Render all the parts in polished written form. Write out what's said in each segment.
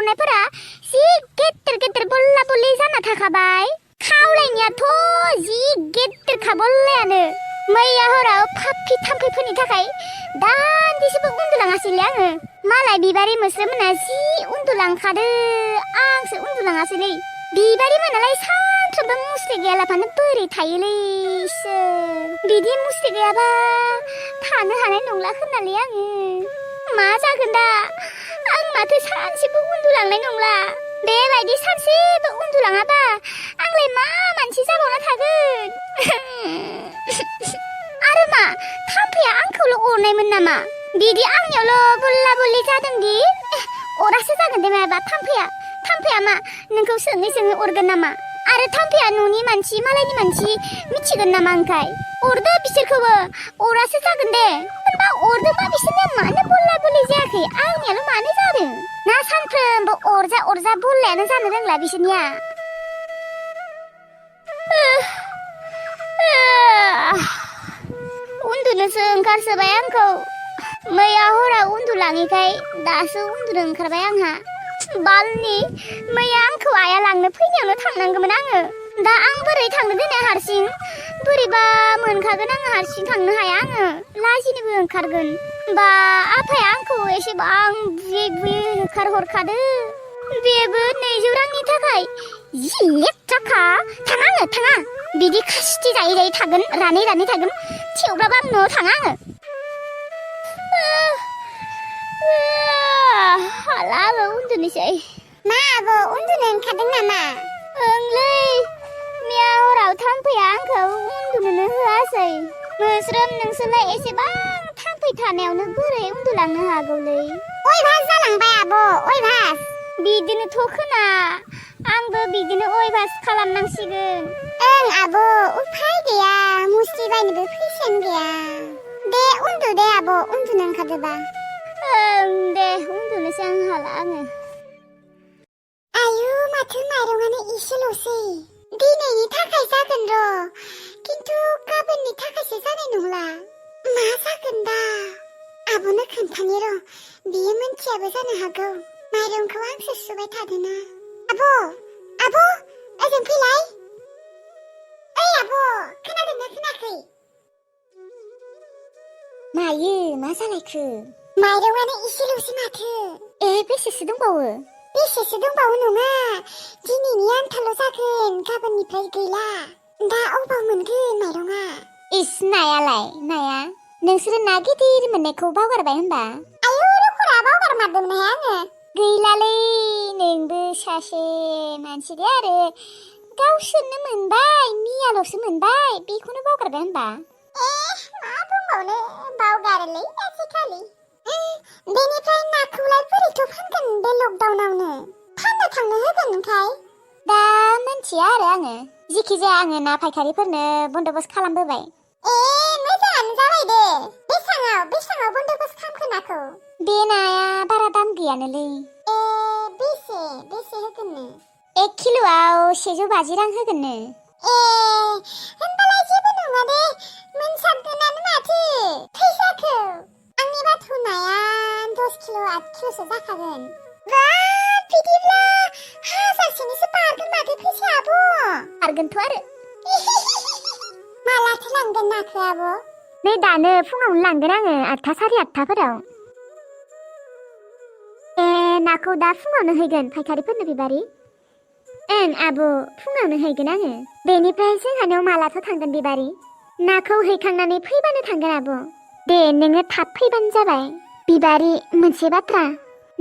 अरनायफोरा जि गेदेर बल्ला बल्लि जाना थाखाबाय खावलायनायाथ' जि गेदेरखा बल्लायानो मैया हराव फाफ्फि थाम्फैफोरनि थाखाय दान्दिसेबो उन्दुलाङासैलै आङो मालाय बिबारि मोस्रोममोना जि उन्दुलांखादो आंसो उन्दुलाङासैलै बिबारि मोनालाय सानफ्रोमबो मुस्रि गैयालाबानो बोरै थायोलै इसोर बिदि मुस्रि गैयाबा थानो हानाय नंला खोनालै आङो मा जागोन दा आं माथो सानसेबो उन्दुलांनाय नंला बेबायदि सानसेबो उन्दुलाङाबा आंलाय मा मानसि जाबावना थागोन आरो मा थाम्फैया आंखौल' अरनायमोन नामा बिदि आंनियावल' बोल्ला बोल्लि जादोंदि अरासो जागोन दे माबा थाम्फैया मा नोंखौ सोङै अरगोन नामा आरो थाम्फैया न'नि मानसि मालायनि मानसि मिथिगोन नामा ओंखाय अरदो बिसोरखौबो अरासो जागोन दे होनबा अरदोंबा बिसोरनिया मानो बोल्ला बोल्लि जायाखै आंनियाल' मानो जादों ना सानफ्रोमबो अरजा बोल्लायानो जानो रोंला बिसोरनिया उन्दुनोसो ओंखारसोबाय आंखौ मैया हराव उन्दुलाङैखाय दासो उन्दुनो ओंखारबाय आंहा बालनि मैया आंखौ आइया लांनो फैनायावनो थांनांगौमोन आङो दा आं बोरै थांनो देनाय हारसिं बोरैबा मोनखागोन आङो हारसिं थांनो हाया आङो लाजिनोबो ओंखारगोन बा आफाया आंखौ एसेबां बुयै होखारहरखादो बेबो 200 रांनि थाखाय जि लेथ्राखा थाङा बिदि खास्ति जायै थागोन रानै थागोन थेवब्लाबो आं न'आव थाङा आङो हाला आङो उन्दुनोसै मा आब' उन्दुनो ओंखारदों नामा ओंलै मैया हराव थाम्फैया आंखौ उन्दुनोनो होआसै मोस्रोम नोंसोरलाय एसेबां थाम्फै थानायावनो बोरै उन्दुलांनो हागौलै अयभास जालांबाय आब' अयभास बिदिनोथ' खोना आंबो बिदिनो अयभास खालामनांसिगोन ओं आब' उफाय गैया मुस्रि बायनोबो फैसायानो गैया दे उन्दु दे आब' उन्दुनो ओंखारदोबा ओं दे उन्दुनोसै आं हाला आङो आयु माथो माइरंआनो इसेल'सै दिनैनि थाखाय जागोन र' खिन्थु गाबोननि थाखायसो जानाय नंला मा जागोन दा आब'नो खोन्थानि र' बियो मोनथियाबो जानो हागौ माइरंखौ आंसो सुबाय थादोंना आब' ओजों फैलाय ओइ आब' खोनादोंना खोनायाखै मायो मा जालायखो माइरंआनो इसेल'सै माथो बेसेसो दंबावो नङा दिनैनि आन्थाल' जागोन गाबोननिफ्राय गैला दा अबाव मोनगोन माइरंआ इस नाया नोंसोरो ना गिदिर मोननायखौ बावगारबाय होनबा आयु रुखुरा बावगारमारदोंना आङो गैलालै नोंबो सासे मानसि दे आरो गावसोरनो मोनबाय मियाल'सो मोनबाय बेखौनो बावगारबाय होनबा मा बुंबावनो बावगारोलै आजिखालि बेनिफ्राय नाखौलाय बोरैथो फानगोन बे लकडाउनावनो फाननो थांनो होगोन ओमफ्राय दा मोनथिया आरो आङो जिखिजाया आङो ना फायखारिफोरनो बन्दोबस्त खालामबोबाय मोजाङानो जाबाय दे बेसाङाव बन्दोबस्त खालामखो नाखौ बे नाया बारा दाम गैयानोलै बेसे होगोननो 1 किल'आव 150 रां होगोननो होनबालाय जेबो नङा दे मोनसाबगोनानो माथो फैसाखौ आंनिबाथ' नाया 10 किल' 8 किल'सो जाखागोन बिदिब्ला 1000सोनिसो बारगोन माथो फैसाया आब' बारगोनथ' आरो मालाथो लांगोन नाखौ आब' नै दानो फुङावनो लांगोन आङो 8:00 8:30फोराव नाखौ दा फुङावनो हैगोन फायखारिफोरनो बिबारि ओं आब' फुङावनो हैगोन आङो बेनिफ्राय जोंहानाव मालाथो थांगोन बिबारि नाखौ हैखांनानै फैबानो थांगोन आब' दे नोङो थाब फैबानो जाबाय बिबारि मोनसे बाथ्रा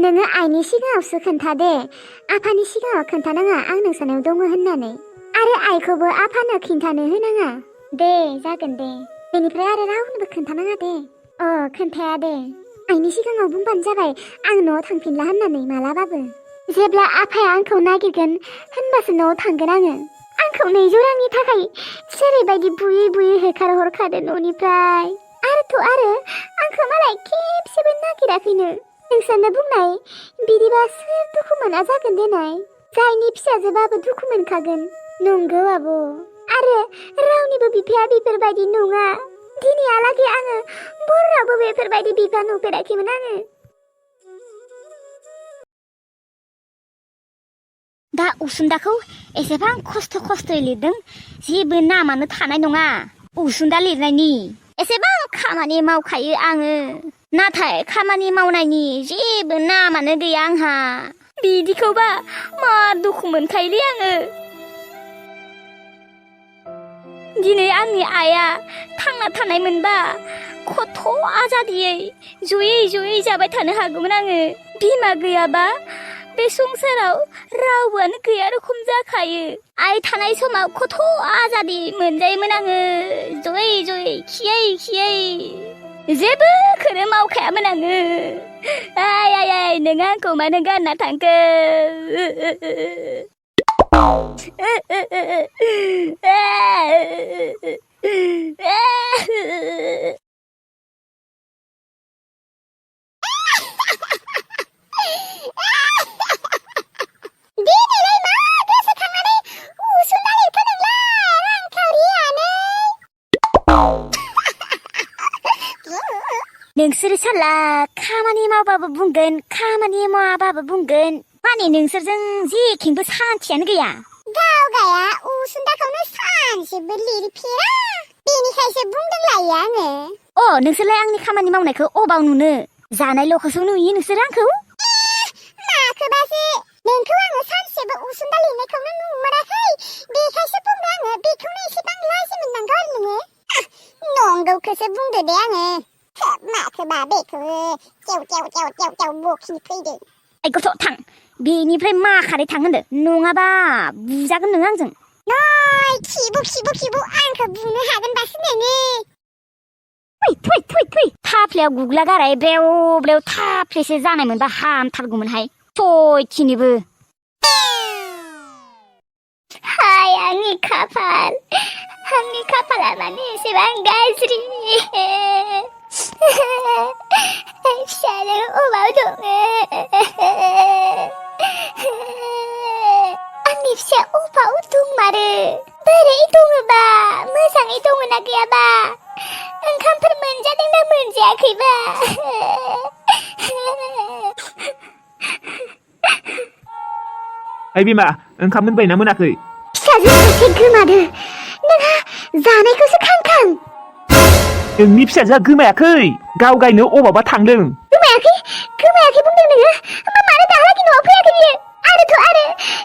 नोङो आइनि सिगाङावसो खोन्था दे आफानि सिगाङाव खोन्थानाङा आं नोंसानाव दङ होननानै आरो आइखौबो आफानो खिन्थानो होनाङा दे जागोन दे बेनिफ्राय आरो रावनोबो खोन्थानाङा दे खोन्थाया दे आइनि सिगाङाव बुंबानो जाबाय आं न'आव थांफिनला होननानै मालाबाबो जेब्ला आफाया आंखौ नागिरगोन होनबासो न'आव थांगोन आंखौ 200 रांनि थाखाय जेरैबायदि बुयै होखारहरखादो न'निफ्राय आरो आंखौ मालाय खेबसेबो नागिराखैनो नोंसोरनो बुंनाय बिदिबा सोर दुखु मोना जागोन देनाय जायनि फिसाजोबाबो दुखु मोनखागोन नंगौ आब' आरो रावनिबो बिफाया बेफोरबायदि नङा दिनैहालागै आङो बरावबो बेफोरबायदि बिफा नुफेराखैमोन आङो दा उसुन्दाखौ एसेबां खस्थ'यै लिरदों जेबो नामानो थानाय नङा उसुन्दा लिरनायनि एसेबां खामानि मावखायो आङो नाथाय खामानि मावनायनि जेबो नामानो गैया आंहा बिदिखौबा मा दुखु मोनखायोलै आङो दिनै आंनि आइया थांना थानाय मोनबा खथ' आजादियै जयै जाबाय थानो हागौमोन आङो बिमा गैयाबा बे संसाराव रावबोआनो गैया रखम जाखायो आइ थानाय समाव खथ' आजादि मोनजायोमोन आङो जयै खियै जेबोखौनो मावखायामोन आङो आइ नों आंखौ मानो गारना थांखो नोंसोर साला खामानि मावबाबो बुंगोन खामानि मावाबाबो बुंगोन माने नोंसोरजों जेथिंबो सान्थियानो गैया गावगाया उसुन्दाखौनो सानसेबो लिरफेरा बेनिखायसो बुंदों लायो आङो नोंसोरलाय आंनि खामानि मावनायखौ अबाव नुनो जानायल'खौसो नुयो नोंसोर आंखौ माखौबासो नोंखौ आङो सानसेबो उसुन्दा लिरनायखौनो नुमाराखै बेखायसो बुंदों आङो बेखौनो एसेबां लाजि मोननांगौ आरो नोङो नंगौखौसो बुंदो दे आङो माखौबा बेखौ जेव बखिनि फैदो गथ' थां बेनिफ्राय मा खारै थां होनदो नङाबा बुजागोन नों आंजों नै खिबु आंखौ बुनो हागोनबासो नोङो थै थाफ्लायाव गुग्ला गाराय ब्रेव थाफ्लेसो जानाय मोनबा हामथारगौमोनहाय सयथिनिबो हाय आंनि खाफाला माने एसेबां गाज्रि फिसाजो अबाव दङ आंनि फिसा अबाव दंमारो बोरै दङबा मोजाङै दङना गैयाबा ओंखामफोर मोनजादोंना मोनजायाखैबा ओइ बिमा ओंखाम मोनबायना मोनाखै फिसाजो सासे गोमादो नोंहा जानायखौसो खां नोंनि फिसाजोआ गोमायाखै गाव गायनो अबावबा थांदों गोमायाखै बुंदों नोङो होमबा मानो दाहालागि न'आव फैयाखै बियो आरो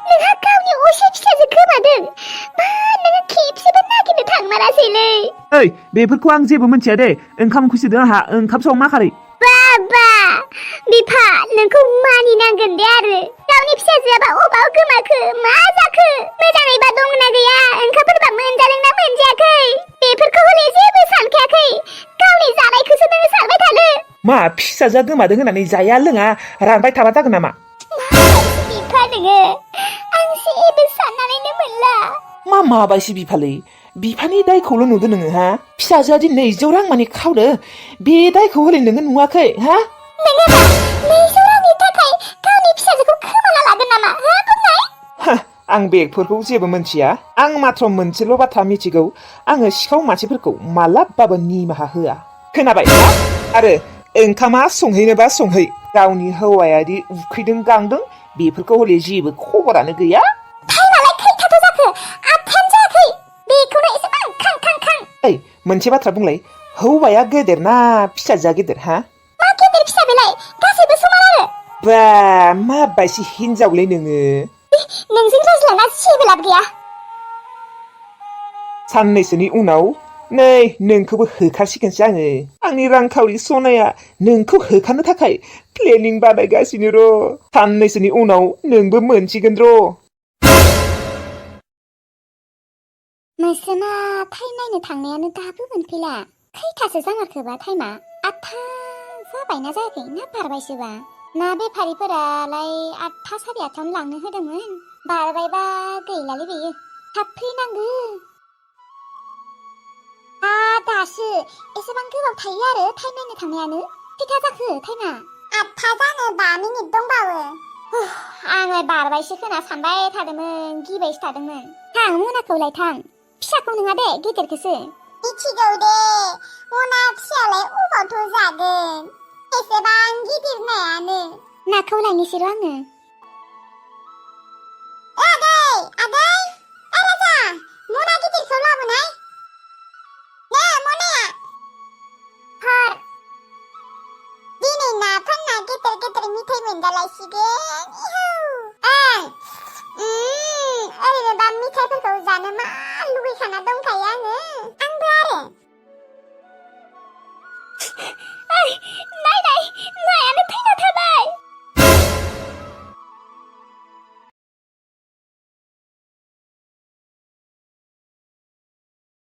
नोंहा गावनि असे फिसाजो गोमादों मा नोङो खेबसेबो नागिरनो थांमारासैलै ओइ बेफोरखौ आं जेबो मिथिया दे ओंखाम उखैसोदों आंहा ओंखाम संमाखारै बाबा बिफा नोंखौ मानिनांगोन दे आरो गावनि फिसाजोआबा अबाव गोमाखो मा जाखो मोजाङैबा दंना गैया ओंखामफोरबा मोनजादोंना मोनजायाखै बेफोरखौ हले जेबो सानखायाखै गावनि जानायखौसो नोङो सानबाय थानो मा फिसाजोआ गोमादों होननानै जाया लोङा रानबाय थाबा जागोन नामा बिफा नोङो आं जेबो साननानैनो मोनला माबायसि बिफालै बिफानि दायखौल' नुदों नोङो हा फिसाजोआ दि 200 रां मानि खावदो बे दायखौ हले नोङो नुवाखै हा नोङोबा 200 रांनि थाखाय गावनि फिसाजोखौ खोमाना लागोन नामा हा बुंनाय आं बेफोरखौ जेबो मिथिया आं मात्र मोनसेल' बाथ्रा मिथिगौ आङो सिखाव मानसिफोरखौ मालाबाबो निमाहा होआ खोनाबाय आरो ओंखामा संहैनोबा संहै गावनि हौवायादि उखैदों गांदों बेफोरखौ हले जेबो खबरानो गैया टाइमालाय खैथाथ' जाखो 8थानो जायाखै बेखौनो एसेबां खां ओइ मोनसे बाथ्रा बुंलाय हौवाया गेदेर ना फिसाजोआ गेदेर हा मा गेदेर फिसा बेलाय गासैबो समान आरो बा माबायसि हिनजावलै नोङो नोंजों रायज्लायना जेबो लाब गैया साननैसोनि उनाव नै नोंखौबो होखारसिगोनसो आंनि रांखावरि सनाया नोंखौ होखारनो थाखाय प्लेनिं बानायगासिनो र' साननैसोनि उनाव नोंबो मोनसिगोन र' नोंसोरना टाइम नायनो थांनायानो दाबो मोनफैला खैथासो जामारखोबा टाइमा 8था जाबायना जायाखै ना बारबायसोबा ना बेफारिफोरालाय 8था 8:30 लांनो होदोंमोन बारबायबा गैलालै बेयो थाब फैनांगौ दासो एसेबां गोबाव थायो आरो टाइम नायनो थांनायानो खैथा जाखो टाइमा 8था जानो 5 मिनिट दंबावो आङो बारबायसो खोना सानबाय थादोंमोन गिबायसो थादोंमोन थां मोनाखौलाय थां फिसाखौ नङा दे गिदिरखौसो मिथिगौ दे मना फिसालाय अबावथ' जागोन एसेबां गिदिर नायानो नाखौ लायनोसै र' आङो मोनजालायसिगोन ओं ओरैनोबा मिथाइफोरखौ जानो मा लुगैखाना दंखायो आङो आंबो आरो